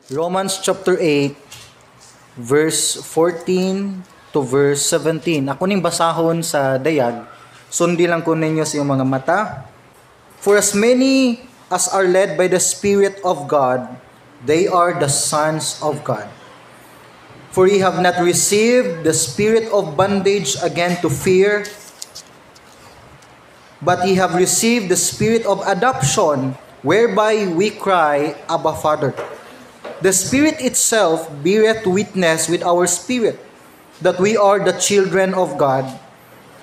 Romans chapter 8 verse 14 to verse 17. Ako ning basahon sa dayag. Sundi lang ko ninyo sa iyong mga mata. For as many as are led by the Spirit of God, they are the sons of God. For ye have not received the spirit of bondage again to fear, but ye have received the spirit of adoption, whereby we cry, "Abba, Father." The Spirit itself beareth witness with our spirit that we are the children of God.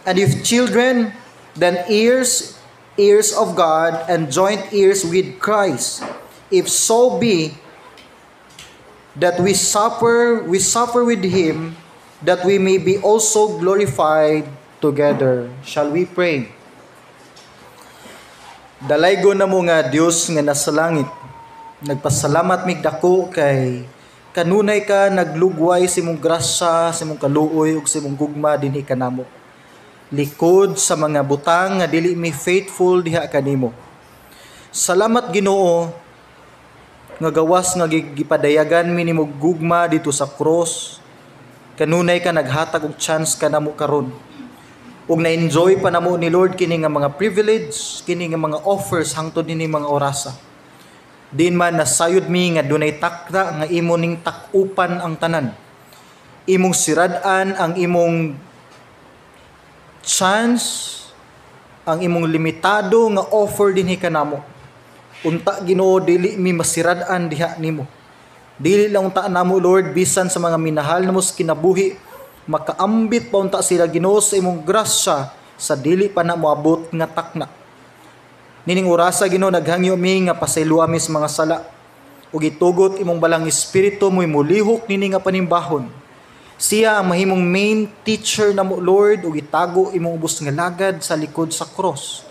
And if children, then heirs, heirs of God, and joint heirs with Christ. If so be that we suffer, we suffer with Him, that we may be also glorified together. Shall we pray? Dalaygon namo nga Dios nga nasa langit. Nagpasalamat mig dako kay kanunay ka naglugway sa imong grasya, sa imong kaluoy ug sa imong gugma dinhi kanamo. Likod sa mga butang nga dili mi faithful diha kanimo. Salamat, Ginoo, nga gawas nga gipadayagan mi nimo gugma dito sa cross. Kanunay ka naghatag og chance kanamo karon. Ug na-enjoy pa namo ni Lord kini nga mga privilege, kini nga mga offers hangtod nini mga orasa. Diin man nasayod mi nga dunay takna nga imo ning tak-upan ang tanan. Imong sirad-an ang imong chance, ang imong limitado nga offer dinhi kanamo. Unta, Ginoo, dili mi masirad-an diha nimo. Dili lang unta namo, Lord, bisan sa mga minahal namo sa kinabuhi, makaambit pa unta sila, Ginoo, sa imong grasya sa dili pa na moabot nga takna. Nining orasa, Ginoo, naghangyo mi nga pasayloa mi sa mga sala ug itugot imong Balaang Espiritu mo'y mulihok nini nga panimbahon. Siya ang mahimong main teacher namo, Lord, ug itago imong ubos nga lagad sa likod sa cross.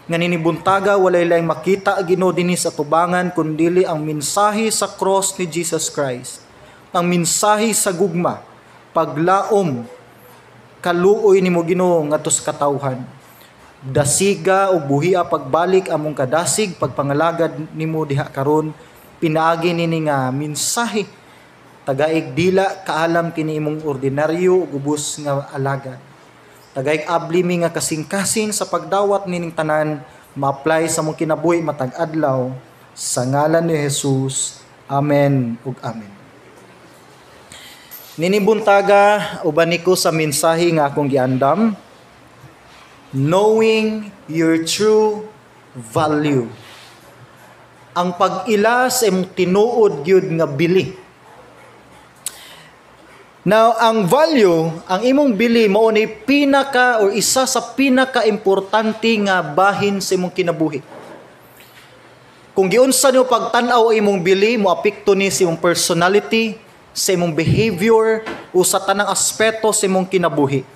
Nga nini buntaga walay laing makita, Ginoo, dinhi sa tubangan kundili ang mensahe sa cross ni Jesus Christ. Ang mensahe sa gugma, paglaom, kaluoy nimo, Ginoo, ngadto sa katawhan. Dasiga ug buhia pagbalik among kadasig pagpangalagad nimo diha karon pinaagi nini nga mensahe. Tagaig dila kaalam kini imong ordinaryo ug ubos nga alagad. Tagaig abli mi nga kasing-kasing sa pagdawat nining tanan ma-apply sa among kinabuhi matag adlaw, sa ngalan ni Jesus. Amen ug amen. Nini buntaga, uban ko sa mensahe nga akong giandam: Knowing your true value. Ang pag-ila sa imong tinuod gyud nga bili. Now, ang value, ang imong bili mao ni pinaka or isa sa pinaka-importante nga bahin sa imong kinabuhi. Kung giunsa nimo pagtan-aw ang imong bili, mo apekto ni sa imong personality, sa imong behavior o sa tanang aspeto sa imong kinabuhi.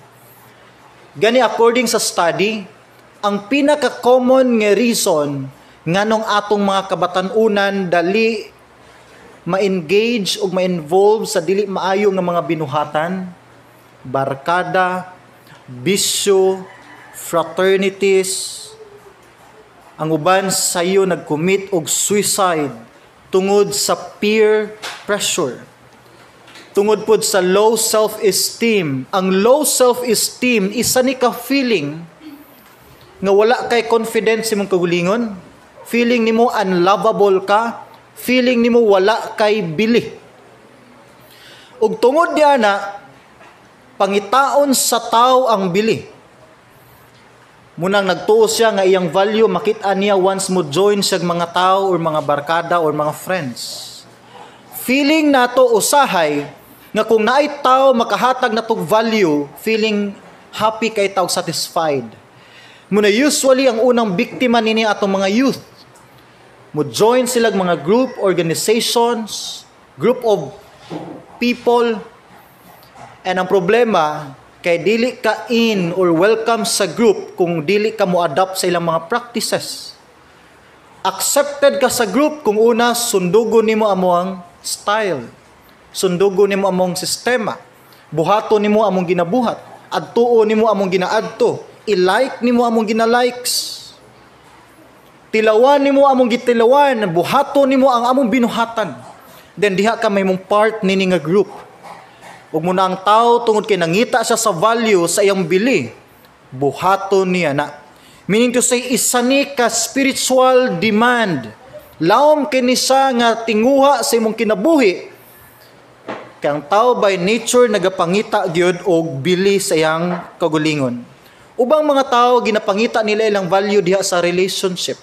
Gani according sa study, ang pinaka-common nga reason nganong atong mga kabatan-unan dali ma-engage o ma-involve sa dili maayo nga mga binuhatan, barkada, bisyo, fraternities, ang uban sayo nag-commit og suicide tungod sa peer pressure. Tungod pod sa low self-esteem. Ang low self-esteem, isa ni ka feeling nga wala kay confidence sa imong kaugalingon, feeling nimo unlovable ka, feeling nimo wala kay bili. Ug tungod diana, pangitaon sa tao ang bili. Munang nagtuo siya nga iyang value makita niya once mo join siya mga tao or mga barkada or mga friends. Feeling nato usahay nga kung naay tao makahatag natog value, feeling happy kay tao, satisfied. Muna usually ang unang biktima nini atong mga youth. Mo join sila mga group, organizations, group of people. And ang problema, kay dili ka in or welcome sa group kung dili ka mo adapt sa ilang mga practices. Accepted ka sa group kung una sundugon nimo among style. Sundugon nimo among sistema. Buhaton nimo among ginabuhat. Adtuon nimo among ginaadto. I-like nimo among gina-likes. Tilawan nimo among gitilawan, buhaton nimo ang among binuhatan. Then diha ka may mong part nini nga group. Ug muna ang tao, tungod kay nangita siya sa value sa iyang bili, buhaton niya na. Meaning to say, isa ni ka spiritual demand. Lawom kini siya nga tinguha sa imong kinabuhi. Kay ang tao by nature nagapangita gyud og bili sa iyang kagulingon. Ubang mga tao, ginapangita nila ilang value diha sa relationship.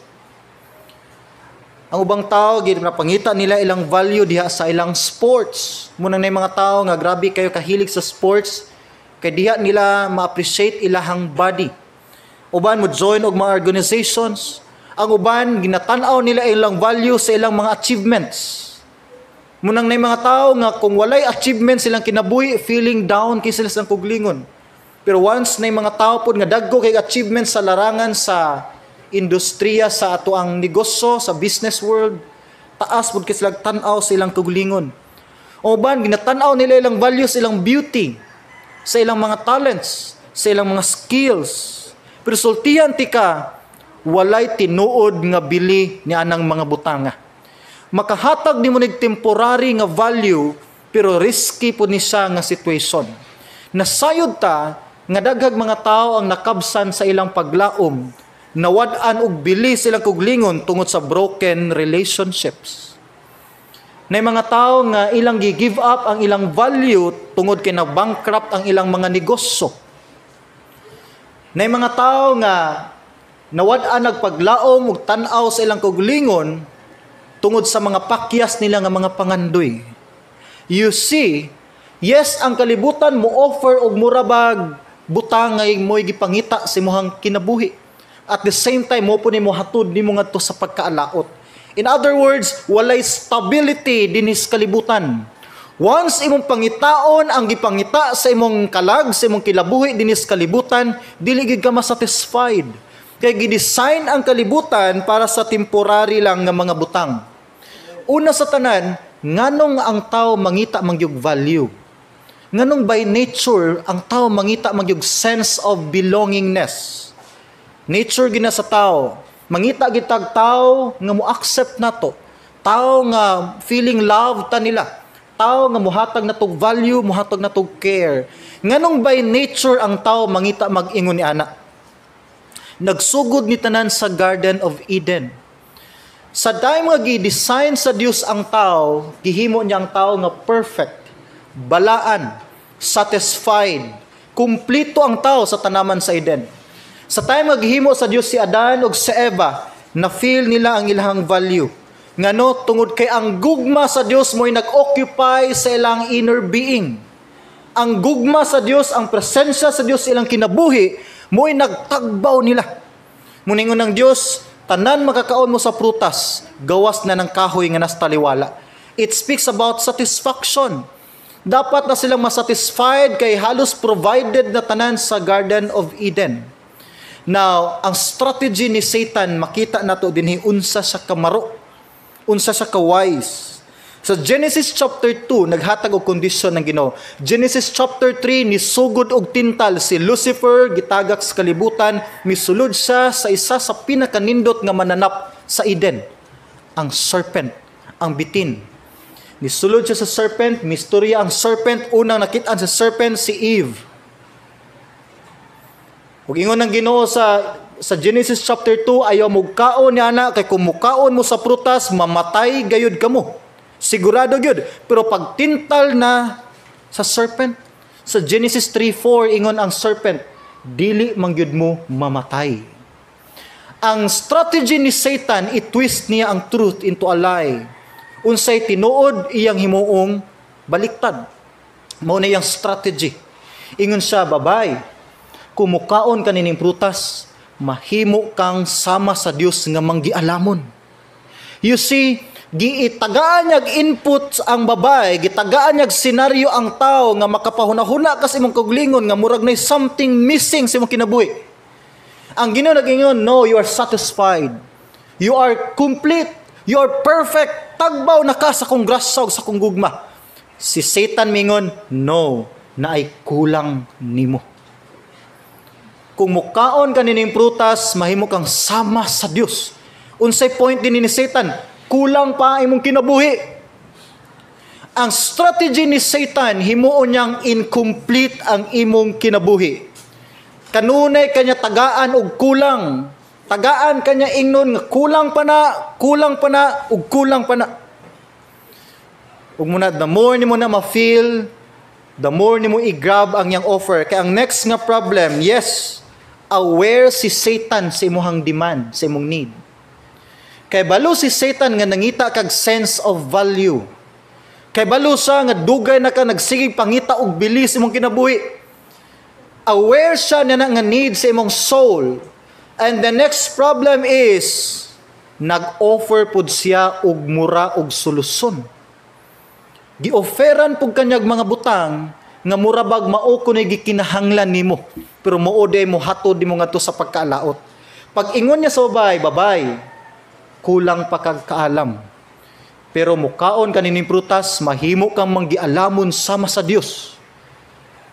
Ang ubang tao, ginapangita nila ilang value diha sa ilang sports. Munang na mga tao nga grabe kayo kahilig sa sports kay diha nila ma-appreciate ilahang body. Uban mo join og mga organizations. Ang uban, ginatan-aw nila ilang value sa ilang mga achievements. Munang na mga tao nga kung walay achievement silang kinabuhi, feeling down kay sila sa kuglingon. Pero once na mga tao pod nga dagko kay achievement sa larangan sa industriya, sa ato ang negosyo, sa business world, taas pod kay sila tan-aw sa ilang kuglingon. Uban ginatan-aw nila ilang values, ilang beauty, sa ilang mga talents, sa ilang mga skills. Pero sultihan tika, walay tinuod nga bili ni anang mga butanga. Makahatag nimo nig temporary nga value, pero risky po ni siya nga situation. Nasayod ta nga daghag mga tao ang nakabsan sa ilang paglaom, nawad-an og bili silang kuglingon tungod sa broken relationships. Na mga tao nga ilang gi-give up ang ilang value tungod kay na-bankrupt ang ilang mga negosyo. Na mga tao nga nawad-an nagpaglaom ug tan-aw sa ilang kuglingon tungod sa mga pakyas nila nga mga pangandoy. You see, yes, ang kalibutan mo offer og murabag butang nga mo'y gipangita sa imong kinabuhi. At the same time, mo po nimo hatod nimo ngadto sa pagkaalaot. In other words, walay stability dinis kalibutan. Once imong pangitaon ang gipangita sa imong kalag, sa imong kinabuhi dinis kalibutan, dili gid ka masatisfied. Kay gidesign ang kalibutan para sa temporary lang nga mga butang. Una sa tanan, nganong ang tao mangita mangyug value? Nganong by nature ang tao mangita mangyug sense of belongingness? Nature gina sa tao. Mangita gitag tao nga mo accept nato. Tao nga feeling love ta nila. Tao nga muhatag natog value, muhatag natog care. Nganong by nature ang tao mangita mag-ingon ni ana? Nagsugod ni tanan sa Garden of Eden. Sa time nga gi-design sa Dios ang tao, gihimo niya ang tao nga perfect, balaan, satisfied, kumpleto ang tao sa tanaman sa Eden. Sa time nga gihimo sa Dios si Adan ug si Eva, na feel nila ang ilang value. Ngano, tungod kay ang gugma sa Dios mo'y nag-occupy sa ilang inner being. Ang gugma sa Dios, ang presensya sa Dios sa ilang kinabuhi, mo'y nagtagbaw nila. Muningon ng Dios, "Tanan makakaon mo sa prutas, gawas na ng kahoy nga nas taliwala." It speaks about satisfaction. Dapat na silang masatisfied kay halos provided na tanan sa Garden of Eden. Now, ang strategy ni Satan, makita nato dinhi unsa sa kamaro, unsa sa ka-wise. Sa Genesis chapter 2, naghatag og kondisyon ng Ginoo. Genesis chapter 3, nisugod og tintal si Lucifer, gitagak sa kalibutan, misulod siya sa isa sa pinakanindot nga mananap sa Eden, ang serpent, ang bitin. Nisulod siya sa serpent, mistorya ang serpent, unang nakitaan sa serpent si Eve. Ug ingon ng Ginoo sa Genesis chapter 2, "Ayaw mugkaon ni ana kay kung mukaon mo sa prutas, mamatay gayud kamo. Sigurado gyud." Pero pagtintal na sa serpent, sa Genesis 3:4, ingon ang serpent, "Dili man gyud mo mamatay." Ang strategy ni Satan, i-twist niya ang truth into a lie. Unsay tinuod, iyang himuong baliktad. Mao na iyang strategy. Ingon siya, "Babay, kung mukaon ka nining prutas, mahimo kang sama sa Dios nga manggialamon." You see, giitagaan niyag input ang babay, gitagaan niyag senaryo ang tao nga makapahuna-huna ka sa imong kuglingon nga murag na something missing sa imong kinabuhi. Ang Ginoo nag-ingon, "No, you are satisfied. You are complete. You are perfect. Tagbaw na ka sa kong grasya ug sa kong gugma." Si Satan mingon, "No, naay kulang nimo. Kung mukaon ka nining prutas, mahimo kang sama sa Dios." Unsay point din ni Satan? Kulang pa imong kinabuhi. Ang strategy ni Satan, himuon niyang incomplete ang imong kinabuhi. Kanunay ka niya tagaan og kulang. Tagaan ka niya ingnon nga kulang pa na, kulang pa na, ug kulang pa na. Ug muna, the more nimo na ma-feel, the more nimo i-grab ang iyang offer. Kaya ang next nga problem, yes, aware si Satan sa imuhang demand, sa imong need. Kay balo si Satan nga nangita kag sense of value. Kay balo siya nga dugay na ka nagsigig pangita og bilis imong kinabuhi. Aware siya na nga need sa imong soul. And the next problem is, nag-offer pud siya og mura og solusyon. Gi-offeran pud kanyag mga butang nga mura bag mao kuno'y gikinahanglan nimo. Pero mao day mo hatod nimo ngadto sa pagkaalaot. Pag ingon niya sa babay, "Babay, kulang pa kag kaalam. Pero mukaon ka nining prutas, mahimo kang manggialamon sama sa Dios."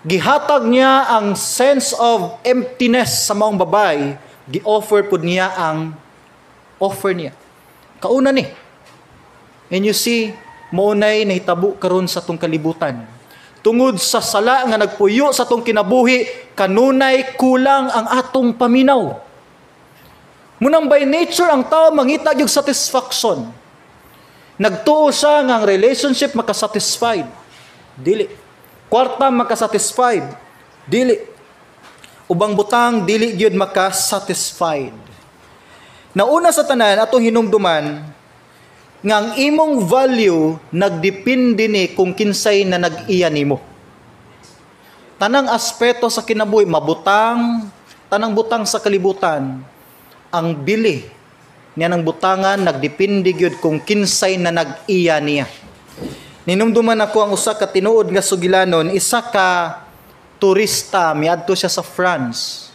Gihatag niya ang sense of emptiness sa maong babay, gi-offer pud niya ang offer niya. Kauna ni. And you see, mao nay nahitabo karon sa tong kalibutan. Tungod sa sala nga nagpuyo sa tong kinabuhi, kanunay kulang ang atong paminaw. Munang by nature ang tao mangita yung satisfaction. Nagtuo siya nga ang relationship makasatisfied. Dili. Kwarta makasatisfied. Dili. Ubang butang dili gyud makasatisfied. Nauna sa tanan, atong hinumduman nga ang imong value nagdepende ni kung kinsay na nag-iya nimo. Tanang aspeto sa kinabuhi, mabutang, tanang butang sa kalibutan, ang bili niya ng butangan nagdepende gyud kung kinsay na nag-iya niya. Ninumduman ako ang usa ka tinuod nga sugilanon, isa ka turista, miadto siya sa France.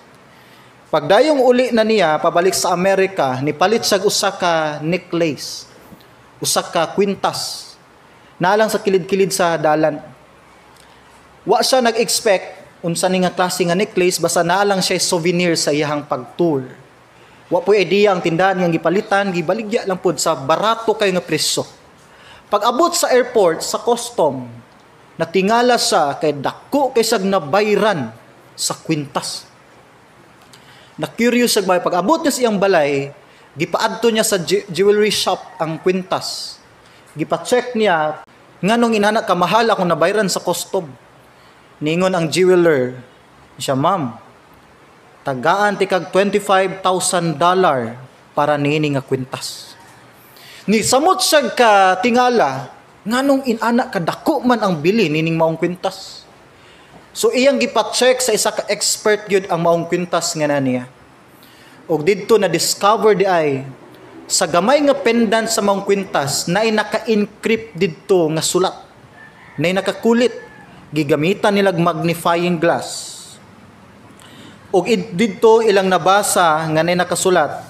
Pagdayong uli na niya pabalik sa Amerika, nipalit siya usa ka necklace, usa ka kwintas. Nalang sa kilid-kilid sa dalan. Wa siya nag-expect unsa ni nga klase nga necklace, basta naa lang siya souvenir sa iyahang pag-tour. Wa po'y idea ang tindahan nga gipalitan, gibaligya lang pod sa barato kay nga presyo. Pag-abot sa airport, sa custom, natingala siya kay dako kay siyag nabayran sa kwintas. Na-curious siya ba, pag-abot niya sa iyang balay, gipaadto niya sa jewelry shop ang kwintas. Gipa-check niya, nganong inana kamahal akong nabayran sa custom? Ningon ang jeweler siya, "Ma'am, tagaan tikag $25,000 para niini nga kwintas." Ni samot siya ka tingala, nganong inana kadako man ang bili nining maong kwintas? So iyang gipa-check sa isa ka expert gyud ang maong kwintas nga na niya. Og didto na discover di ay sa gamay nga pendant sa maong kwintas naay naka-encrypt didto nga sulat. Naay nakakulit, gigamitan nilag magnifying glass. Og didto ilang nabasa nga naay nakasulat,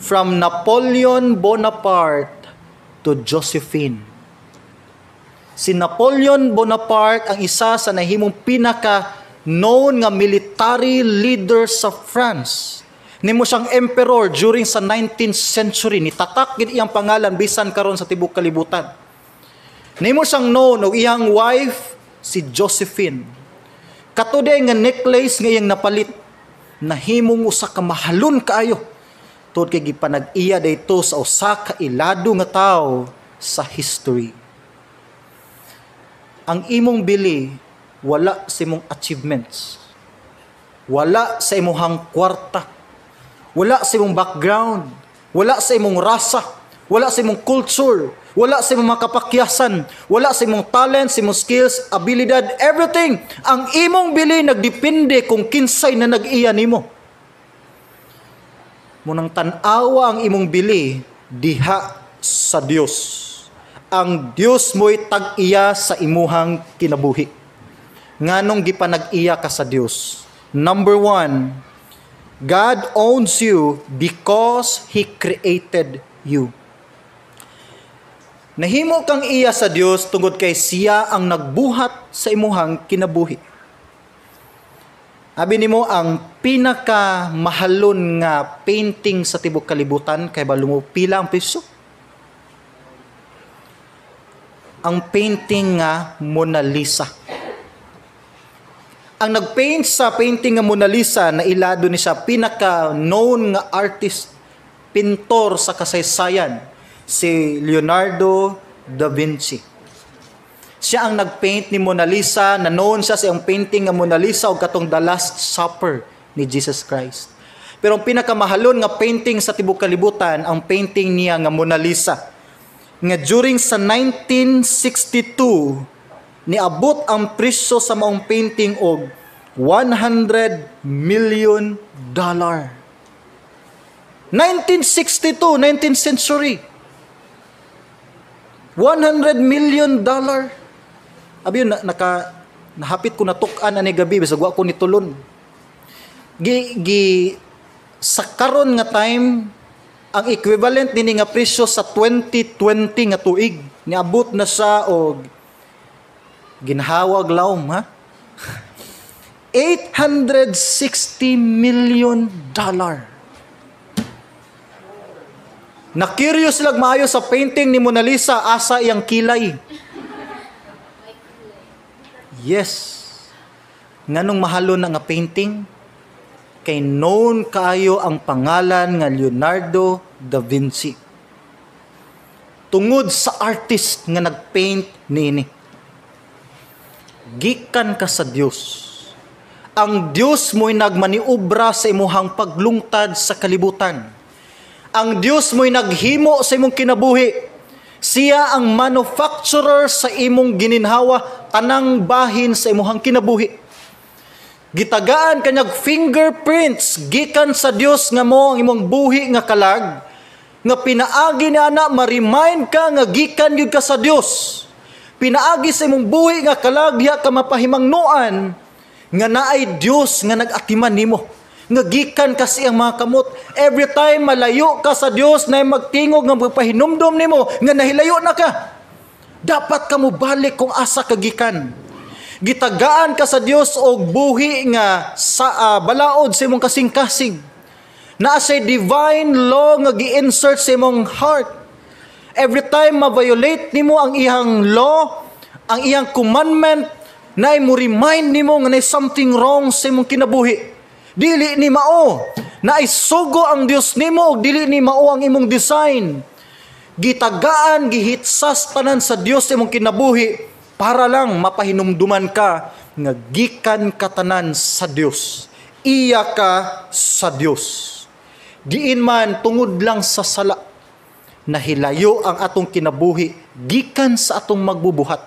"From Napoleon Bonaparte to Josephine." Si Napoleon Bonaparte ang isa sa nahimong pinaka known nga military leader sa France. Nimo siyang emperor during sa 19th century. Ni tatak gid iyang pangalan bisan karon sa tibok kalibutan. Nimo siyang known og iyang wife si Josephine. Kato diay nga necklace nga iyang napalit, nahimong usa ka mahalon kaayo. Tungod kay gipanag-iya dayto sa usa ka ilado nga tawo sa history. Ang imong bili wala sa imong achievements. Wala sa imong kwarta. Wala sa imong background. Wala sa imong rasa. Wala sa imong culture. Wala sa imong mga kapakyasan. Wala sa imong talent, sa imong skills, abilidad, everything. Ang imong bili nagdepende kung kinsay na nag-iya nimo. Munang tan-awa ang imong bili diha sa Dios. Ang Dios mo'y tag-iya sa imuhang kinabuhi. Nganong gipanag-iya ka sa Dios? Number one, God owns you because He created you. Nahimo kang iya sa Dios tungod kay siya ang nagbuhat sa imuhang kinabuhi. Abi nimo ang pinaka mahalon nga painting sa tibok kalibutan, kay balo mo pila ang piso? Ang painting nga Mona Lisa. Ang nagpaint sa painting nga Mona Lisa na ilado ni siya pinaka known nga artist, pintor sa kasaysayan, si Leonardo da Vinci. Siya ang nagpaint ni Mona Lisa, na known siya sa iyang painting nga Mona Lisa o katong The Last Supper ni Jesus Christ. Pero ang pinakamahalon nga painting sa tibok kalibutan, ang painting niya nga Mona Lisa. Nga during sa 1962, niabot ang presyo sa maong painting og $100 million. 1962, 19th century. $100 million. Abi yun, nahapit ko natuk-an ani gabi, bisag wa ko nitulon. Gi sa karon nga time, ang equivalent nini nga presyo sa 2020 nga tuig, niabot na siya og, ginhawag lawom ha, $860 million. Na-curious lang maayo sa painting ni Mona Lisa, asa iyang kilay. Yes. Nganong mahalo na nga painting? Kay known kaayo ang pangalan nga Leonardo da Vinci. Tungod sa artist nga nagpaint niini. Gikan ka sa Dios. Ang Dios mo'y nagmaniobra sa imuhang paglungtad sa kalibutan. Ang Dios mo'y naghimo sa imong kinabuhi. Siya ang manufacturer sa imong gininhawa, tanang bahin sa imuhang kinabuhi. Gitagaan kanyag fingerprints gikan sa Dios nga mo ang imong buhi nga kalag nga pinaagi ni ana ma-remind ka nga gikan gyud ka sa Dios. Pinaagi sa imong buhi nga kalag diha ka mapahimangnoan nga naay Dios nga nag-atiman nimo, nga gikan kasi ang mga kamot. Every time malayo ka sa Dios, na magtingog nga magpahinumdom nimo nga nahilayo na ka. Dapat ka mo balik kung asa ka gikan. Gitagaan ka sa Dios og buhi nga sa balaod sa imong kasing-kasing. Naa say divine law nga gi-insert sa imong heart. Every time ma-violate nimo ang iyang law, ang iyang commandment, na mo remind nimo nga naay something wrong sa imong kinabuhi. Dili ni mao. Naay sugo ang Dios nimo og dili ni mao ang imong design. Gitagaan, gihitsas tanan sa Dios sa imong kinabuhi para lang mapahinumduman ka nga gikan ka tanan sa Dios. Iya ka sa Dios. Diin man tungod lang sa sala, nahilayo ang atong kinabuhi gikan sa atong magbubuhat.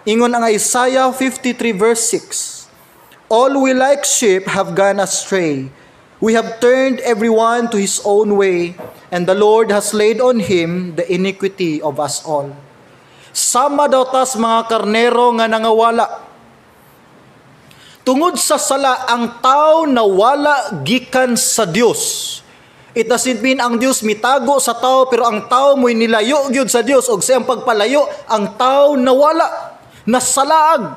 Ingon ang Isaiah 53 verse 6, "All we like sheep have gone astray. We have turned everyone to his own way, and the Lord has laid on him the iniquity of us all." Sama daw tas mga karnero nga nangawala. Tungod sa sala, ang tao nawala gikan sa Dios. It doesn't mean ang Dios mitago sa tao, pero ang tao mo'y nilayo gyud sa Dios og sa iyang pagpalayo, ang tao nawala, nasalaag.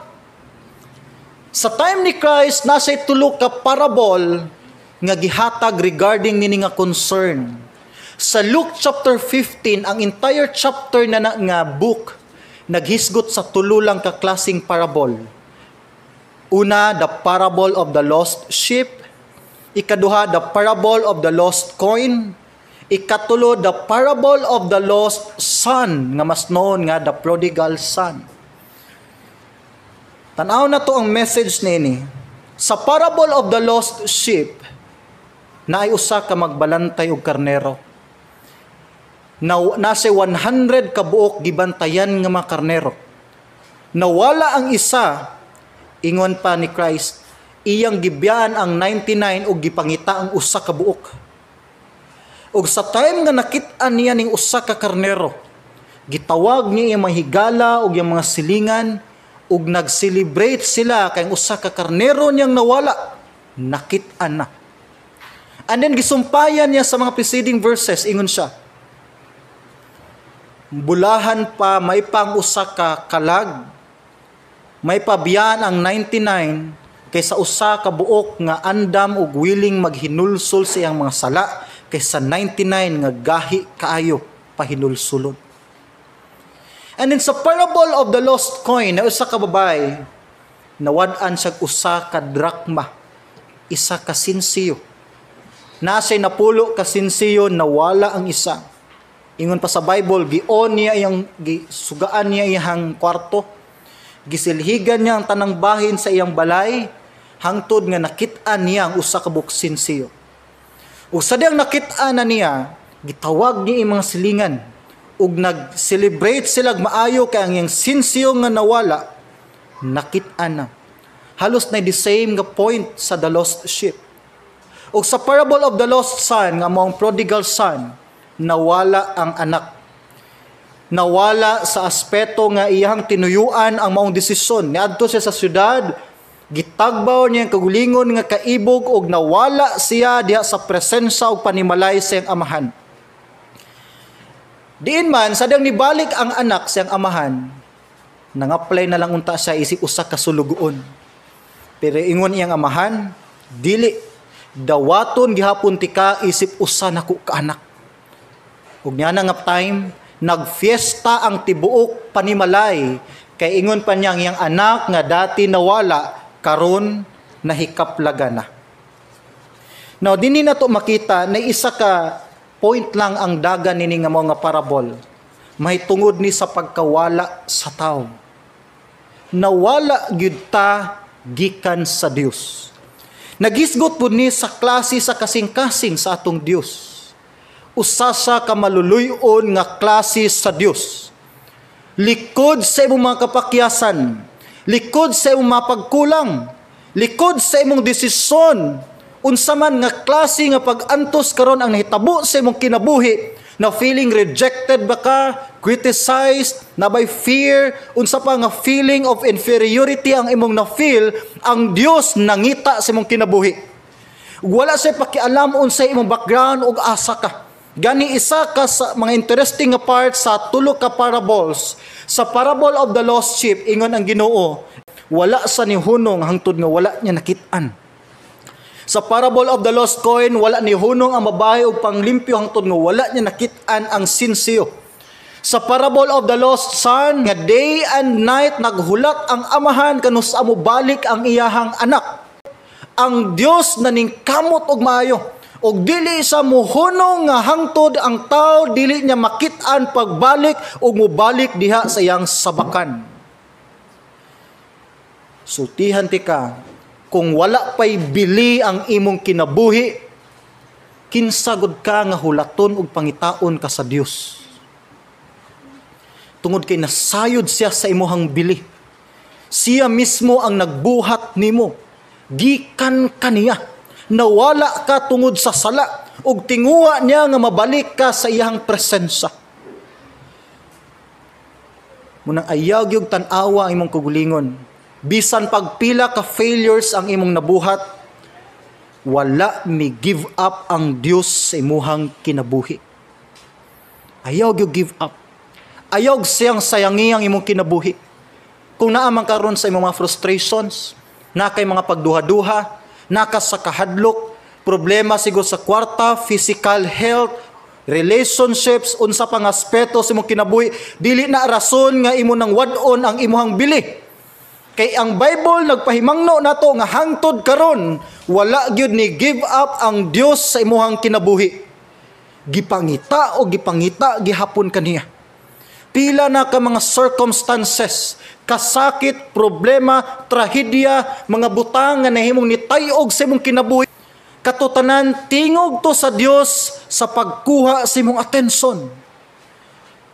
Sa time ni Christ, nasa tulo ka parable nga gihatag regarding nini nga concern. Sa Luke chapter 15, ang entire chapter na nga book naghisgot sa tulo lang ka klaseng parable. Una, the parable of the lost sheep. Ikaduha, the parable of the lost coin. Ikatulo, the parable of the lost son, nga mas known nga the prodigal son. Tanaw na to ang message nini. Sa parable of the lost sheep, naay usa ka magbalantay og karnero. Na, nasa 100 ka buok gibantayan nga mga karnero. Nawala ang isa, ingon pa ni Christ, iyang gibiyaan ang 99 ug gipangita ang usa ka buok. Ug sa time nga nakit-an niya ning usa ka karnero, gitawag niya iyang mga higala ug iyang mga silingan ug nag-celebrate sila kay ang usa ka karnero niyang nawala, nakit-an na. And then gisumpayan niya sa mga preceding verses, ingon siya, bulahan pa may pang usa ka kalag, may pabiyaan ang 99 kaysa usa ka buok nga andam ug willing maghinulsol sa iyang mga sala kaysa 99 nga gahi kaayo pahinulsulon. And then sa parable of the lost coin, na usa ka babae, nawad-an siya usa ka drakma, isa ka sinsiyo. Naa siya'y napulo ka sinsiyo, nawala ang isa. Ingon pa sa Bible, gion niya iyang gisugaan niya iyang kwarto. Gisilhigan niya ang tanang bahin sa iyang balay hangtod nga nakit-an niya ang usa ka buok sinsiyo. Ug sa diyang nakit-an na niya, gitawag niya iyang mga silingan ug nag-celebrate sila maayo kay ang iyang sinsiyo nga nawala nakit-an na. Halos na the same nga point sa the lost sheep. Ug sa parable of the lost son, nga maong prodigal son, nawala ang anak. Nawala sa aspeto nga iyang tinuyuan ang maong desisyon. Niadto siya sa syudad, gitagbaw niya ang kagulingon nga kaibog ug nawala siya diha sa presensya ug panimalay sa iyang amahan. Diin man, sa diyang nibalik ang anak sa iyang amahan, nang-apply na lang unta siya isip usa ka sulugoon. Pero ingon iyang amahan, "Dili, dawaton gihapon tika isip usa nako ka anak." Ug niya na nga time, nagfiesta ang tibuok panimalay kay ingon pa niya ang iyang anak nga dati nawala, karon nahikaplaga na. Now, dinhi na to makita na isa ka point lang ang dagan nini nga mga parable. Mahitungod ni sa pagkawala sa tao. Nawala gyud ta gikan sa Dios. Nagisgot pud ni sa klase sa kasing-kasing sa atong Dios. Usa sa ka maluluy-on nga klase sa Dios. Likod sa imong mga kapakyasan, likod sa imong mga pagkulang, likod sa imong desisyon, unsa man nga klase nga pag-antos karon ang nahitabo sa imong kinabuhi, na feeling rejected ba ka, criticized, na by fear, unsa pa nga feeling of inferiority ang imong na-feel, ang Dios nangita sa imong kinabuhi. Wala siya pakialam unsa imong background ug asa ka. Gani isa ka sa mga interesting nga part sa tulo ka parables. Sa parable of the lost sheep, ingon ang Ginoo, wala sa nihunong hangtod nga wala niya nakit-an. Sa parable of the lost coin, wala nihunong ang babae og panglimpyo hangtod nga wala niya nakit-an ang sinsiyo. Sa parable of the lost son, nga day and night naghulat ang amahan kanus-a mobalik ang iyahang anak. Ang Dios naningkamot og maayo og dili sa muhunong nga hangtod ang tao dili niya makit-an pagbalik ug mobalik diha sa iyang sabakan. Sultihan tika, kung wala pay bili ang imong kinabuhi, kinsa gud ka nga hulaton og pangitaon ka sa Dios? Tungod kay nasayod siya sa imuhang bili. Siya mismo ang nagbuhat nimo. Gikan kaniya. Nawala ka tungod sa sala ug tinguha niya nga mabalik ka sa iyang presensya. Munang ayaw gyud tan-awa ang imong kaugalingon. Bisan pagpila ka failures ang imong nabuhat, wala mi give up ang Dios sa imuhang kinabuhi. Ayaw gyud give up. Ayaw siyang sayangi ang imong kinabuhi. Kung naa man karon sa imong mga frustrations, naa kay mga pagduha-duha, naa ka sa kahadlok, problema siguro sa kwarta, physical health, relationships, unsa pang aspeto sa imong kinabuhi, dili na rason nga imo nang wad-on ang imuhang bili. Kay ang Bible nagpahimangno nato nga hangtod karon wala gyud ni give up ang Dios sa imuhang kinabuhi. Gipangita o gipangita gihapon kaniya. Pila na ka mga circumstances, kasakit, problema, trahedya, mga butang nga nahimong nitayog sa imong kinabuhi. Katutanan, tingog to sa Dios sa pagkuha sa imong atensyon.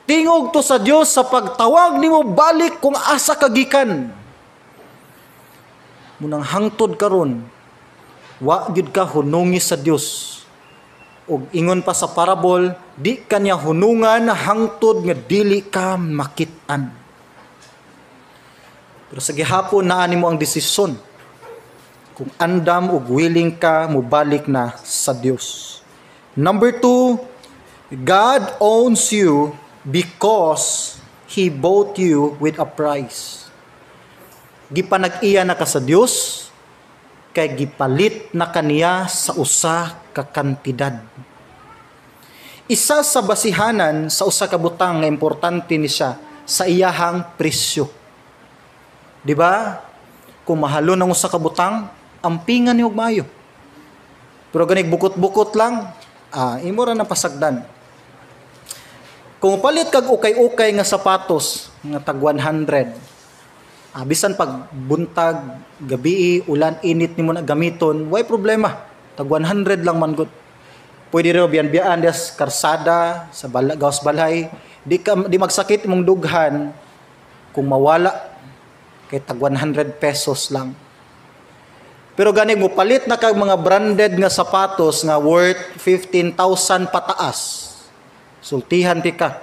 Tingog to sa Dios sa pagtawag nimo balik kung asa ka gikan. Munang hangtod karon, wa gyud ka hunungi sa Dios. Ug ingon pa sa parable, di kanya hunungan hangtod nga dili ka makit-an. Pero sa gihapon naa nimo ang desisyon kung andam ug willing ka mobalik na sa Dios. Number 2, God owns you because He bought you with a price. Gipanag-iya na ka sa Dios kay gipalit na kaniya sa usa ka kantidad. Isa sa basihanan sa usa ka butang nga importante ni siya Sa iyahang presyo. Di ba? Kung mahalon ang usa ka butang, ampingan ni og maayo. Pero ganig bukot-bukot lang, imo ra na pasagdan. Kung palit kag ukay-ukay nga sapatos nga tag 100, bisan pag buntag, gabi, ulan, init nimo na gamiton, way problema. Tag 100 lang man gud. Pwede rin biyan-biyaan des karsada sa gawas balay, di magsakit imong dughan kung mawala kay tag 100 pesos lang. Pero gani mo palit na kag mga branded nga sapatos nga worth 15,000 pataas. Sultihan ti ka.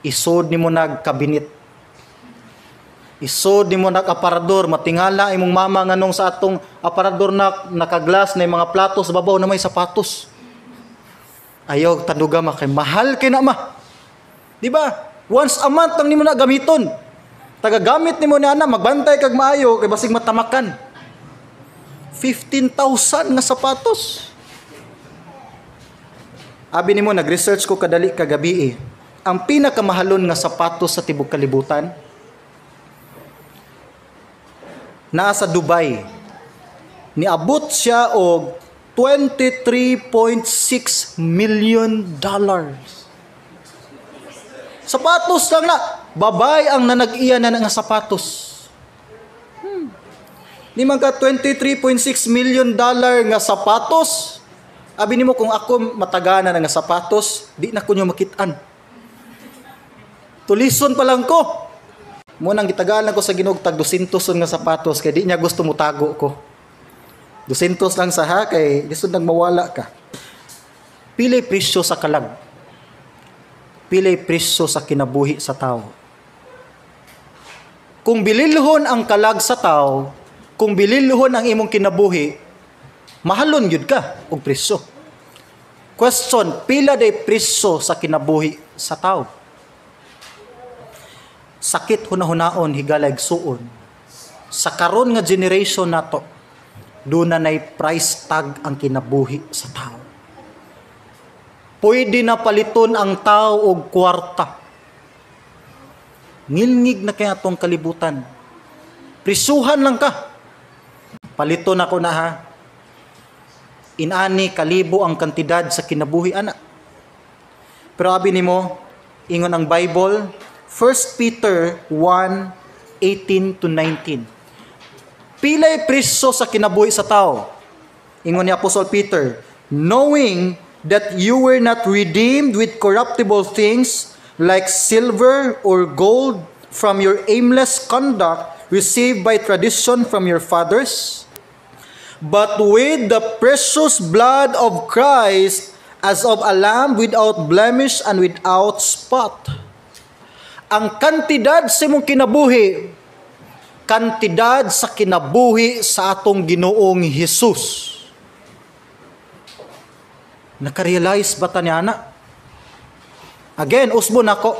Isod nimo nag kabinet. Isod nimo nag aparador, matingala imong mama nganong sa atong aparador na nakaglass na mga plato sa babaw na may sapatos. Ayaw tanduga ma kay mahal kay na ma. Di ba? Once a month lang nimo na gamiton. Tagagamit nimo ni ana, magbantay kag maayo kay basig matamakan. 15,000 nga sapatos. Abi nimo, nag-research ko kadali kagabi eh. Ang pinakamahalon nga sapatos sa tibok kalibutan naa sa Dubai. Niabot siya og $23.6 million. Sapatos lang na. Babay ang nanag-iya na nga sapatos. Ni man ka $23.6 million nga sapatos. Abi nimo, kung ako matagana na nga sapatos, di na ko nyo makitaan. Tulison pa lang ko. Mo nang gitagaan ko sa Ginoo tag 200 nga sapatos kay di niya gusto mutago ko. 200 lang sa ha kay lisod nang mawala ka. Pili presyo sa kalag. Pili presyo sa kinabuhi sa tao. Kung bililhon ang kalag sa tao, kung bililhon ang imong kinabuhi, mahalon gyud ka og presyo. Question, pila day presyo sa kinabuhi sa tao? Sakit hunahunaon, higala igsuon. Sa karon nga generation nato, doon na nay price tag ang kinabuhi sa tao. Pwede na paliton ang tao og kwarta. Ngilngig na kaya atong kalibutan. Prisuhan lang ka. Paliton ako na ha. Inani kalibo ang kantidad sa kinabuhi ana. Pero abi nimo, ingon ang Bible, 1 Peter 1:18-19. Pilay presyo sa kinabuhi sa tao. Ingon ni Apostle Peter, knowing that you were not redeemed with corruptible things like silver or gold from your aimless conduct received by tradition from your fathers, but with the precious blood of Christ as of a lamb without blemish and without spot. Ang kantidad sa imong kinabuhi, kantidad sa kinabuhi sa atong Ginoong Hesus. Nakarealize ba ta niya na? Again, usbo nako.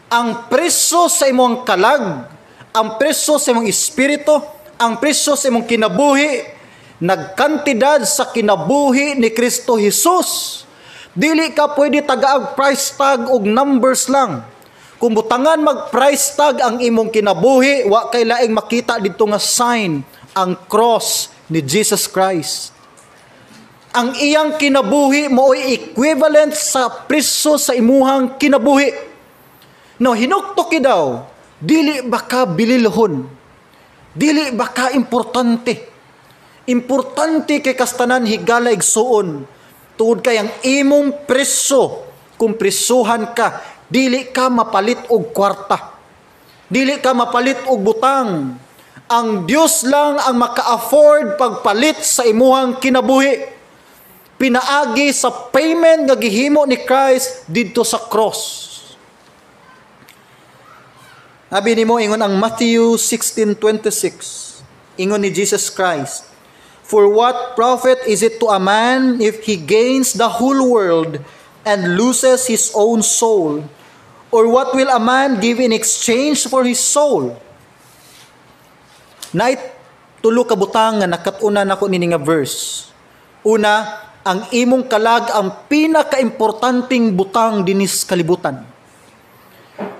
Ang presyo sa imong kalag, ang presyo sa imong espiritu, ang presyo sa imong kinabuhi, nagkantidad sa kinabuhi ni Kristo Jesus. Dili ka pwede tagaag price tag og numbers lang. Kung butangan mag price tag ang imong kinabuhi, wa kay laing makita didto nga sign, ang cross ni Jesus Christ. Ang iyang kinabuhi mao'y equivalent sa presyo sa imuhang kinabuhi. No, hinukto ki daw, dili ba ka bililhon? Dili ba ka importante? Importante kay kastanan higala igsuon. Tungod kay ang imong presyo, kung presuhan ka, dili ka mapalit og kwarta. Dili ka mapalit og butang. Ang Dios lang ang maka-afford pagpalit sa imuhang kinabuhi. Pinaagi sa payment nga gihimo ni Christ didto sa cross. Abi nimo, ingon ang Matthew 16:26. Ingon ni Jesus Christ, "For what profit is it to a man if he gains the whole world and loses his own soul? Or what will a man give in exchange for his soul?" Nait tulo ka butang nga nakat-unan nako nini nga verse. Una, ang imong kalag ang pinakaimportanteng butang dinis kalibutan.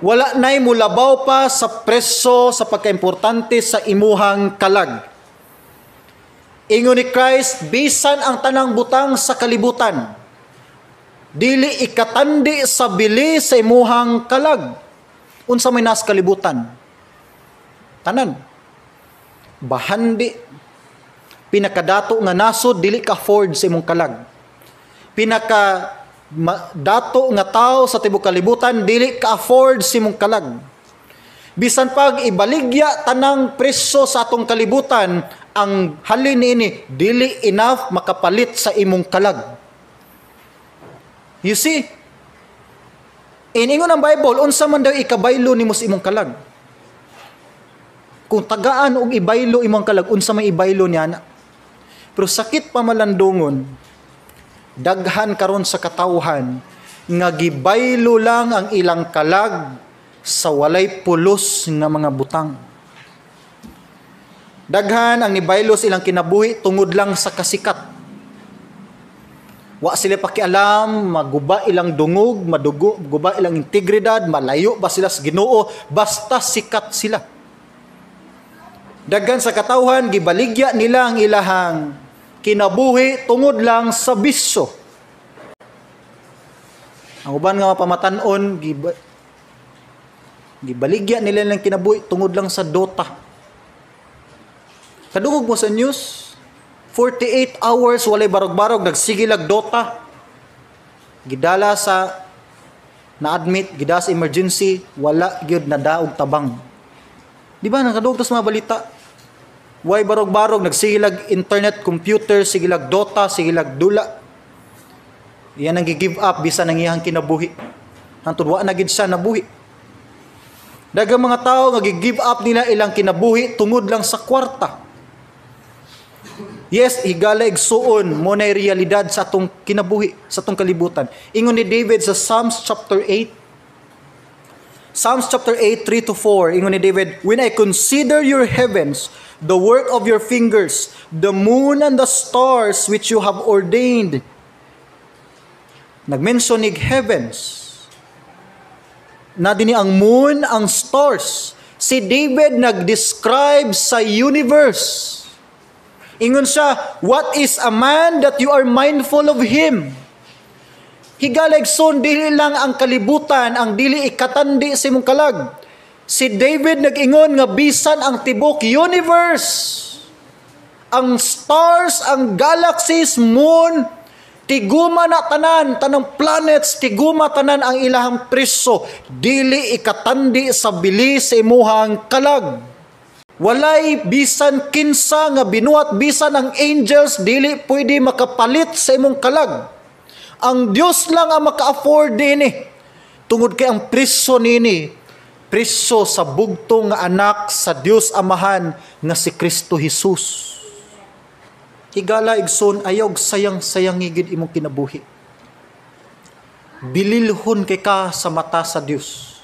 Wala nay mulabaw pa sa presyo sa pagkaimportante sa imuhang kalag. Ingon ni Christ, bisan ang tanang butang sa kalibutan, dili ikatandi sa bili sa imuhang kalag. Unsa may nas kalibutan? Tanan. Bahandi. Pinakadato nga nasod dili ka afford sa imong kalag. Pinaka dato nga tao sa tibok kalibutan dili ka afford sa imong kalag. Bisan pag ibaligya tanang presyo sa atong kalibutan, ang halin niini dili enough makapalit sa imong kalag. You see? Iningon ang Bible, unsa man daw ikabaylo nimo sa imong kalag? Kung tagaan og ibaylo imong kalag, unsa may ibaylo niya na? Pero sakit pa malandungon, daghan karon sa katawhan nga gibaylo lang ang ilang kalag sa walay pulos nga mga butang. Daghan ang nibaylo sa ilang kinabuhi tungod lang sa kasikat. Wa sila pakialam, maguba ilang dungog, madugo, guba ilang integridad, malayo ba sila sa Ginoo, basta sikat sila. Daghan sa katawhan, gibaligya nila ang ilahang kinabuhi tungod lang sa bisyo. Ang uban nga mapamatan-on, gibaligya nila ilang kinabuhi tungod lang sa Dota. Kadungog mo sa news, 48 hours walay barog-barog, nagsigilag Dota. Gidala sa na-admit, gidala sa emergency, wala gyud nadaog tabang. Di ba nakadungog tas mga balita? Way barog-barog, nagsigilag internet, computer, sigilag Dota, sigilag dula. Iyan ang gi-give up bisan ang iyang kinabuhi. Hantod wa na gid siya nabuhi. Daghang mga tao nga gi-give up nila ilang kinabuhi tungod lang sa kwarta. Yes, higala igsuon mo na realidad sa atong kinabuhi, sa atong kalibutan. Ingon ni David sa Psalms chapter 8. Psalms chapter 8, 3 to 4, ingon ni David, "When I consider your heavens, the work of your fingers, the moon and the stars which you have ordained." Nag-mention nig heavens. Na dinhi ang moon, ang stars. Si David nag-describe sa universe. Ingon siya, "What is a man that you are mindful of him?" Higala igsoon, dili lang ang kalibutan ang dili ikatandi sa imong kalag. Si David nag-ingon nga bisan ang tibok universe, ang stars, ang galaxies, moon, tiguma na tanan, tanang planets, tiguma tanan ang ilahang presyo, dili ikatandi sa bili sa imuhang kalag. Walay bisan kinsa nga binuhat, bisan ang angels, dili pwede makapalit sa imong kalag. Ang Dios lang ang maka-afford dinhi. Tungod kay ang presyo nini, presyo sa bugtong nga anak sa Dios Amahan nga si Kristo Jesus. Higala igsoon, ayaw sayang-sayang gid imong kinabuhi. Bililhon kay ka sa mata sa Dios.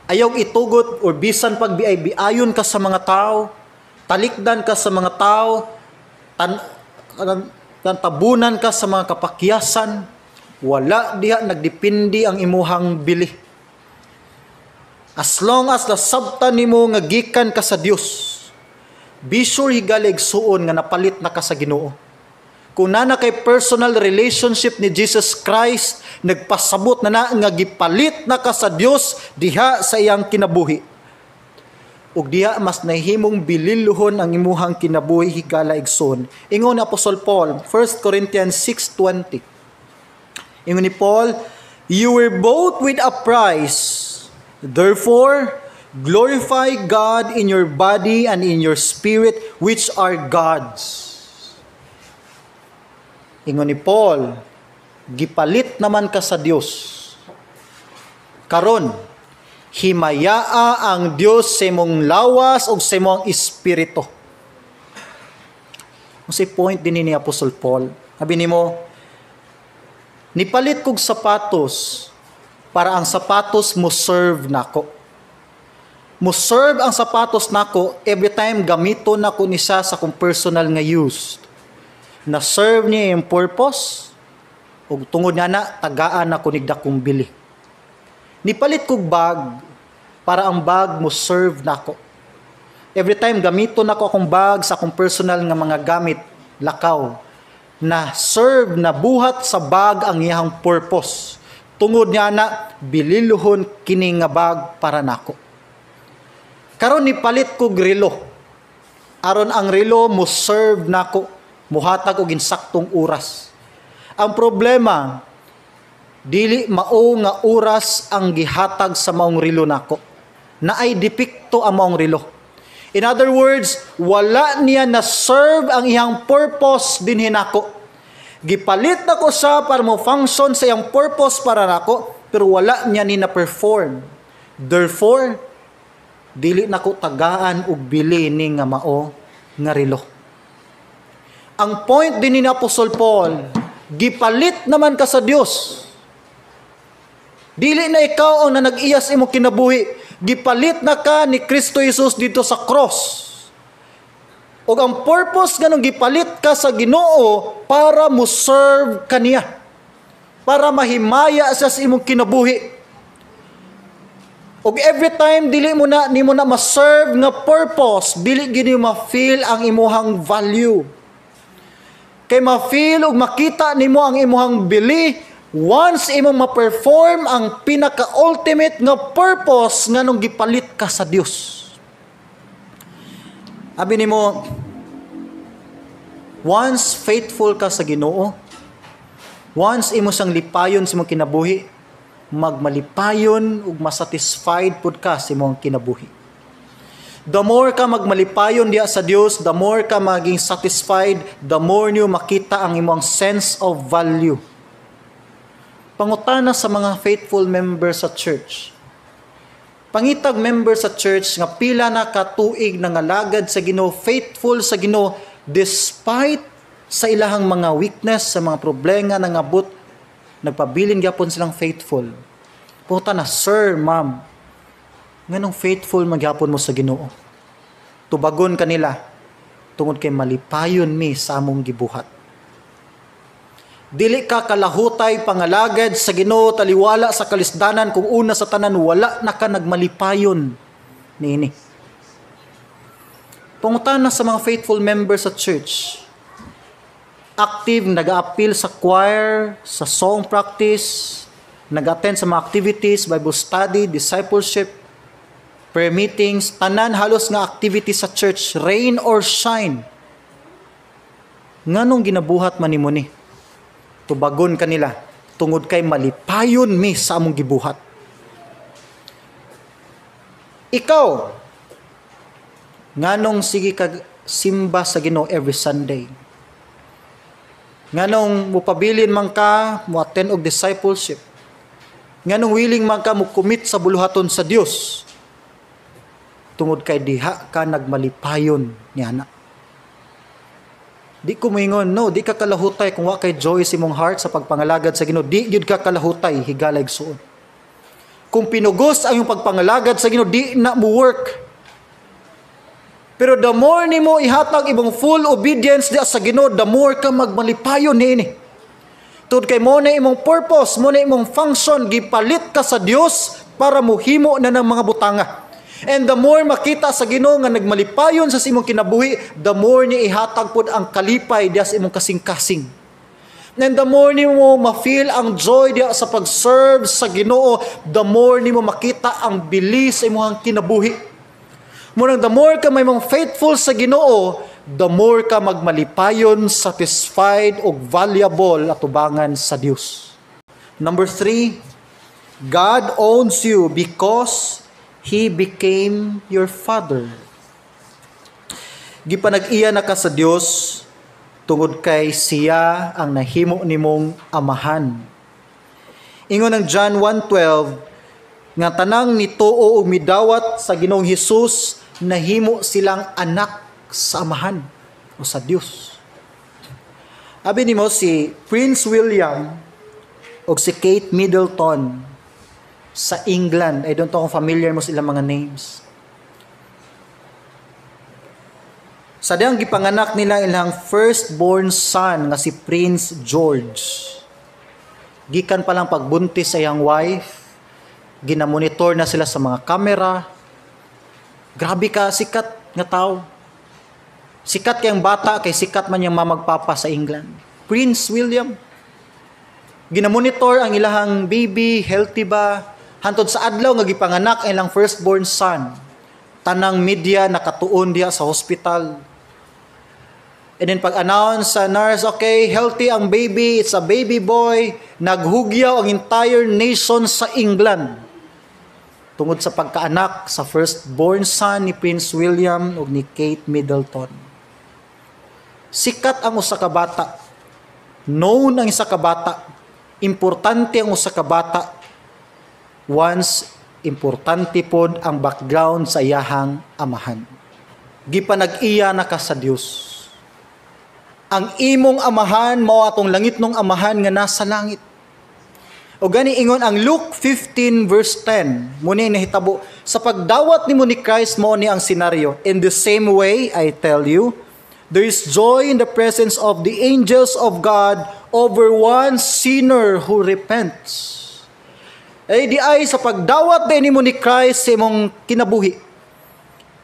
Ayaw itugot or bisan pag biay-biayon ka sa mga tao, talikdan ka sa mga tao, tabunan ka sa mga kapakyasan, wala diha nagdepende ang imuhang bili. As long as nasabtan nimo nga gikan ka sa Dios, be sure, higala igsuon, nga napalit na ka sa Ginoo. Kung na kay personal relationship ni Jesus Christ, nagpasabot na na nga gipalit na ka sa Dios diha sa iyang kinabuhi. Ug diha mas nahimong bililhon ang imuhang kinabuhi, higala igsoon. Ingon ni Apostol Paul, 1 Corinthians 6:20. Ingon ni Paul, "You were bought with a price. Therefore, glorify God in your body and in your spirit, which are God's." Ingon ni Paul, gipalit naman ka sa Dios. Karon, himayaa ang Dios sa imong lawas ug sa imong espiritu. Unsay point din ni Apostol Paul? Sabi nimo, nipalit kog sapatos para ang sapatos mo serve nako. Mo serve ang sapatos nako every time gamiton nako ni siya sa akong personal nga use. Na serve niya yung purpose ug tungod nga na tagaan nako nig dakong bili. Nipalit kog bag para ang bag mo serve nako. Every time gamiton nako akong bag sa akong personal nga mga gamit, lakaw na serve na buhat sa bag ang iyang purpose. Tungod niya na bililuhon kini nga bag para nako. Karon nipalit kog relo. Aron ang relo mo serve nako, muhatag og insaktong oras. Ang problema, dili mao nga oras ang gihatag sa maong relo nako. Naay depekto ang maong relo. In other words, wala niya na serve ang iyang purpose dinhi nako. Gipalit nako siya para mo function sa iyang purpose para nako, pero wala niya ni na perform. Therefore, dili nako tagaan og bili ni nga mao nga relo. Ang point din ni Apostle Paul, gipalit naman ka sa Dios. Dili na ikaw ang nanag-iya sa imong kinabuhi. Gipalit na ka ni Kristo Jesus dito sa cross. Og ang purpose ganong gipalit ka sa Ginoo para mo serve kaniya. Para mahimaya siya sa imong kinabuhi. Og every time dili mo na nimo na ma-serve nga purpose, dili gini ma-feel ang imuhang value. Kay ma-feel ug makita nimo ang imuhang bili once imong ma-perform ang pinaka-ultimate nga purpose nganong gipalit ka sa Dios. Abi nimo, once faithful ka sa Ginoo, once imo sang lipayon sa imong kinabuhi, magmalipayon ug masatisfied pud ka sa imong kinabuhi. The more ka magmalipayon diya sa Dios, the more ka maging satisfied, the more niyo makita ang imong sense of value. Pangutana sa mga faithful members sa church. Pangitag member sa church nga pila na katuig nangalagad sa Ginoo, faithful sa Ginoo despite sa ilahang mga weakness, sa mga problema nangabot, nagpabilin gyapon silang faithful. Pangutana, "Sir, ma'am, nganong faithful magyapon mo sa Ginoo?" Tubagon kanila, "Tungod kay malipayon mi sa among gibuhat." Dili ka kalahutay pangalagad sa Ginoo taliwala sa kalisdanan kung una sa tanan wala na ka nagmalipayon niini. Pangutana sa mga faithful members sa church, active nag-aapil sa choir, sa song practice, nag-attend sa mga activities, Bible study, discipleship, prayer meetings, tanan halos nga activities sa church, rain or shine. "Nganong ginabuhat man nimo ni?" Tubagon kanila, "Tungod kay malipayon mi sa among gibuhat." Ikaw, nganong sige kag simba sa Ginoo every Sunday? Nganong mupabilin man ka, mo attend og discipleship? Nganong willing man ka mo commit sa buluhaton sa Dios? Tungod kay diha ka nagmalipayon niana. Di ko moingon, no, di ka kalahutay kung wa kay joy sa imong heart sa pagpangalagad sa Ginoo. Di gyud ka kalahutay, higala, igsuon. Kung pinugos ang iyong pagpangalagad sa Ginoo, di na mo work. Pero the more nimo ihatag imong full obedience diha sa Ginoo, the more ka magmalipayon niini. Tungod kay mo na imong purpose, mo na imong function, gipalit ka sa Dios para mohimo na ng mga butanga. And the more makita sa Ginoo nga nagmalipayon sa imong kinabuhi, the more niya ihatag pod ang kalipay diha sa imong kasing-kasing. And the more nimo ma-feel ang joy diha sa pag-serve sa Ginoo, the more nimo makita ang bili sa imong kinabuhi. Munang the more ka may mong faithful sa Ginoo, the more ka magmalipayon, satisfied ug valuable atubangan sa Dios. Number 3, God owns you because He became your Father. Gipanag-iya na ka sa Dios tungod kay siya ang nahimo nimong amahan. Ingon ang John 1:12 nga tanang nituo ug midawat sa Ginoong Hesus, nahimo silang anak sa amahan o sa Dios. Abi nimo si Prince William o si Kate Middleton sa England. I don't know kung familiar mo sila mga names. Sa diyang gipanganak nila ilang firstborn son nga si Prince George. Gikan pa lang pagbuntis sa iyang wife, Ginamonitor na sila sa mga kamera. Grabe ka sikat nga tao. Sikat kayong bata kay sikat man yung mama ug papa sa England. Prince William. Ginamonitor ang ilahang baby, healthy ba? Hantod sa adlaw nga gipanganak ang ilang firstborn son. Tanang media nakatuon diha sa hospital. And then pag-announce sa nurse, "Okay, healthy ang baby, it's a baby boy." Naghugyaw ang entire nation sa England tungod sa pagkaanak sa firstborn son ni Prince William ug ni Kate Middleton. Sikat ang usa ka bata. Known ang isa ka bata. Importante ang usa ka bata. Once importante pod ang background sa iyahang amahan. Gipanag-iya na ka sa Dios. Ang imong amahan mao atong langitnong Amahan nga nasa langit. O gani ingon ang Luke 15 verse 10, mao ni nahitabo sa pagdawat nimo ni Christ, mao ni ang senaryo. "In the same way, I tell you, there is joy in the presence of the angels of God over one sinner who repents." Ay diay sa pagdawat din nimo ni Christ sa imong kinabuhi.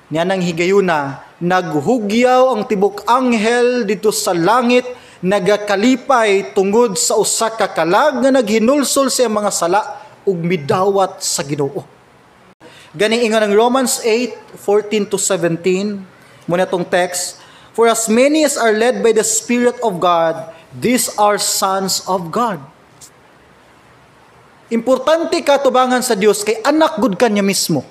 Niya nang higayuna, naghugyaw ang tibok anghel dito sa langit, nagakalipay tungod sa usa ka kalag nga naghinulsol sa iyang mga sala ug midawat sa Ginoo. Gani ingon ang Romans 8:14 to 17, mao na tong text, "For as many as are led by the Spirit of God, these are sons of God." Importante ka tubangan sa Dios kay anak gud ka niya mismo.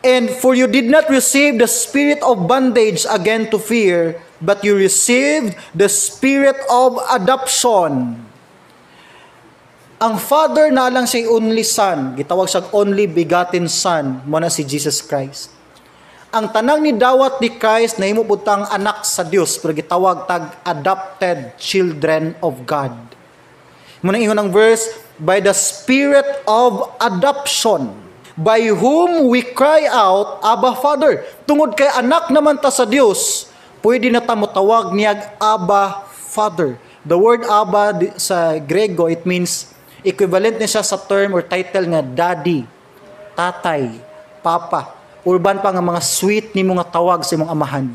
"And for you did not receive the spirit of bondage again to fear, but you received the spirit of adoption." Ang Father na lang siya only Son, gitawag siya only begotten Son, mao na si Jesus Christ. Ang tanang ni dawat ni Christ nahimo pud tang anak sa Dios, pero gitawag tag adopted children of God. Mao nang ingon ang verse, "by the spirit of adoption, by whom we cry out, 'Abba, Father.'" Tungod kay anak naman ta sa Dios, pwede na ta motawag niyag Abba, Father. The word Abba sa Grego, it means, equivalent ni siya sa term or title nga daddy, tatay, papa. Uban pa nga mga sweet nimo nga tawag sa imong amahan.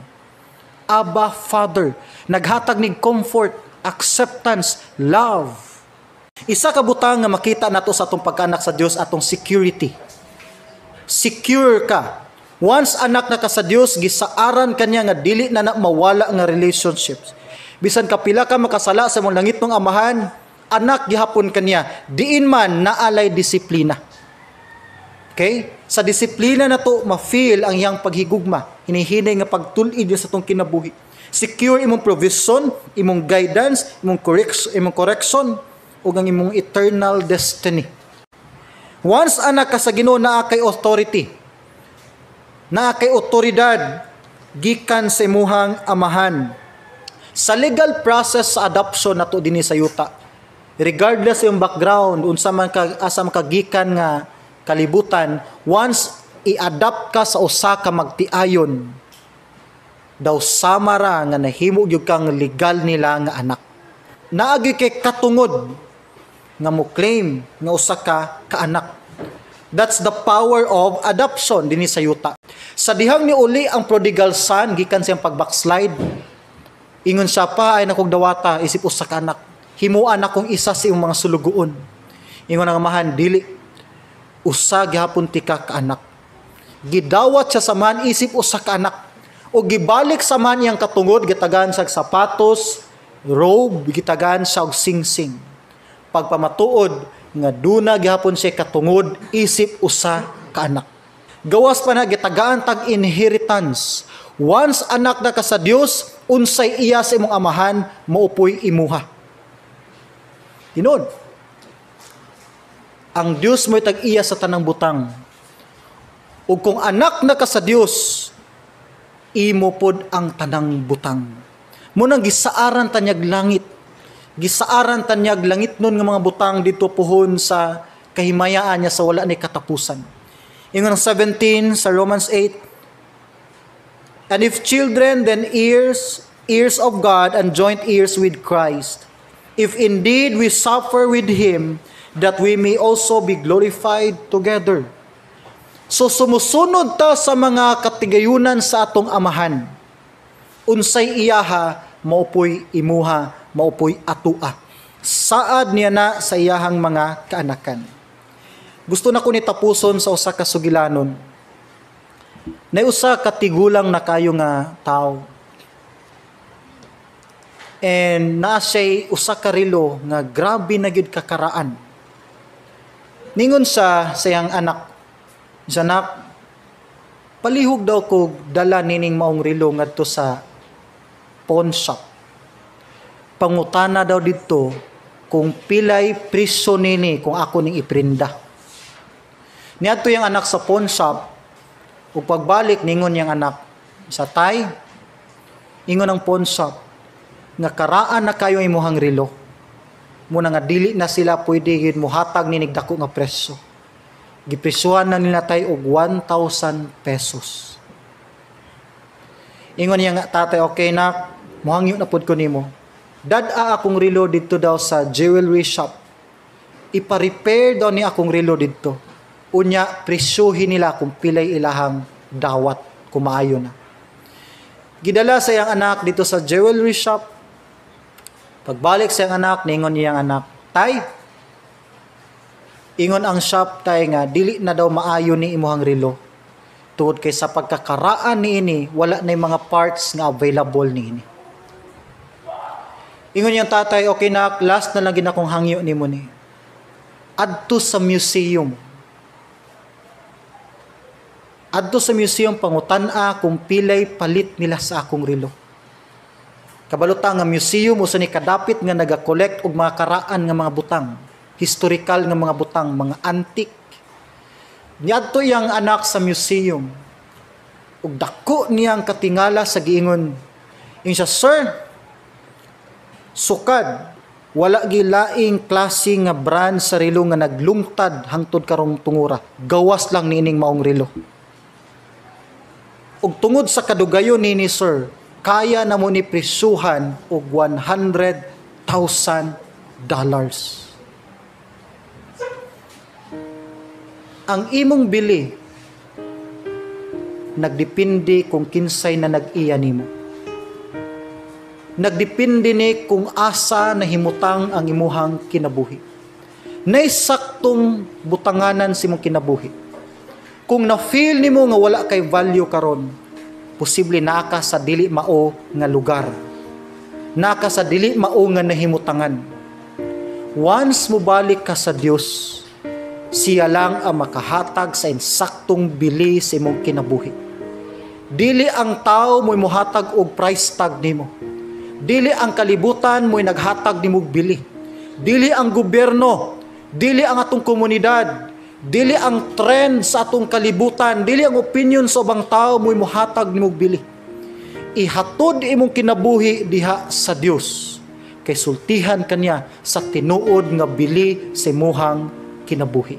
Abba, Father. Naghatag nig comfort, acceptance, love. Isa ka butang nga makita nato sa atong pagkaanak sa Dios, atong security. Secure ka. Once anak na ka sa Dios, gisaaran ka niya nga dili na na mawala nga relationships. Bisan kapila ka makasala sa imong langitnong Amahan, anak gihapon kaniya, diin man naalay disiplina. Okay? Sa disiplina na to, ma-feel ang iyang paghigugma. Hinihinay nga pagtul-id niya sa tong kinabuhi. Secure imong provision, imong guidance, imong correction, ug ang imong eternal destiny. Once anak ka sa Ginoo, naa kay authority. Naa kay otoridad gikan sa imuhang amahan. Sa legal process sa adoption nato dinhi sa yuta, regardless yung background, unsa man ka, asa man ka gikan nga kalibutan, once i-adopt ka sa usa ka magtiayon, daw sama ra nga nahimo gyud kang legal nila nga anak. Naa gyud kay katungod nga mo claim nga usa ka kaanak. That's the power of adoption dinhi sa yuta. Sa dihang ni uli ang prodigal son gikan siyang pag-backslide, ingon siya pa, "Ay nakog dawata isip usa ka anak. Himuan akong isa sa imong mga sulugoon." Ingon ang amahan, "Dili. Usa gihapon tika ka anak." Gidawat siya sa amahan isip usa ka anak. O gibalik sa amahan iyang katungod, gitagaan siya og sapatos, robe, gitagaan siya og singsing. Pagpamatuod nga duna gihapon siya katungod isip usa ka anak. Gawas pa na, gitagaan tag inheritance. Once anak na ka sa Dios, unsay iya sa imong amahan, maupoy imuha. Tinuod. Ang Dios mo'y tag-iya sa tanang butang. Ug kung anak na ka sa Dios, imo pod ang tanang butang. Mao nang gisaaran tanyag langit. Gisaaran tanyag langit nun nga mga butang dito puhon sa kahimayaan niya sa wala ni katapusan. Ingon ang 17 sa Romans 8, "And if children, then heirs, heirs of God and joint heirs with Christ. If indeed we suffer with Him, that we may also be glorified together. So sumusunod ta sa mga katigayunan sa atong amahan. Unsay iyaha, mao poy imuha, mao poy atua. Saad niya na sa iyahang mga kaanakan. Gusto na ko ni tapuson sa usa ka sugilanon. Nay usa ka tigulang na kayo nga tao. And naa siya'y usa ka relo nga grabe na gyud kakaraan. Ningon sa iyang anak, sa anak, palihog daw ko dala nining maong relo ngadto sa pawn shop. Pangutana daw didto kung pilay presyo nini kung ako ning iprinda. Niadto yang anak sa pawn shop, ug pagbalik ningon yang anak sa tay, ingon ang pawn shop nga karaan na kayo imuhang relo. Muna nga dili na sila pwede gid mohatag ninig dako nga presyo. Gipresyuhan na nila tay og 1,000 pesos. Ingon niya nga tatay, "Okay na, muhangyo na pud ko nimo. Dad-a akong relo didto daw sa jewelry shop. Ipa-repair daw ni akong relo didto. Unya presyuhin nila kung pilay ilahang dawat kung maayo na." Gidala sa iyang anak dito sa jewelry shop. Pagbalik sa iyang anak, ningon niyang anak, "Tay, ingon ang shop tay nga dili na daw maayo ni imuhang relo. Tungod kay sa pagkakaraan niini, wala na mga parts nga available niini." Ingon niyang tatay, "Okay nak, last na lang gid akong hangyo nimo ni. Adto sa museum. Adto sa museum, pangutan-a kung pilay palit nila sa akong relo." Kabalo ta nga museum usa ni kadapit nga naga-collect og mga karaan nga mga butang, historical nga mga butang, mga antique. Niadto iyang anak sa museum. Ug dako niyang katingala sa giingon. Ingon siya, "Sir, sukad wala gilaing klase nga brand sa relo nga naglungtad hangtod karong tungura. Gawas lang niining maong relo. Ug tungod sa kadugayon nini, sir, kaya na mo ni presyuhan og $100,000." Ang imong bili nagdepende kung kinsay na nag-iya nimo. Nagdepende ni kung asa nahimutang ang imuhang kinabuhi. Naisaktong butanganan si imong kinabuhi. Kung na-feel nimo nga wala kay value karon, posible naa ka sa dili mao nga lugar. Naa ka sa dili mao nga nahimutangan. Once mobalik ka sa Dios, siya lang ang makahatag sa insaktong bili sa imong kinabuhi. Dili ang tao mo'y mohatag og price tag nimo. Dili ang kalibutan mo'y naghatag nimog bili. Dili ang gobyerno, dili ang atong komunidad, dili ang trend sa atong kalibutan, dili ang opinion sa ubang tao mo'y mohatag nimog bili. Ihatod imong kinabuhi diha sa Dios kay sultihan kaniya sa tinuod nga bili sa imuhang kinabuhi.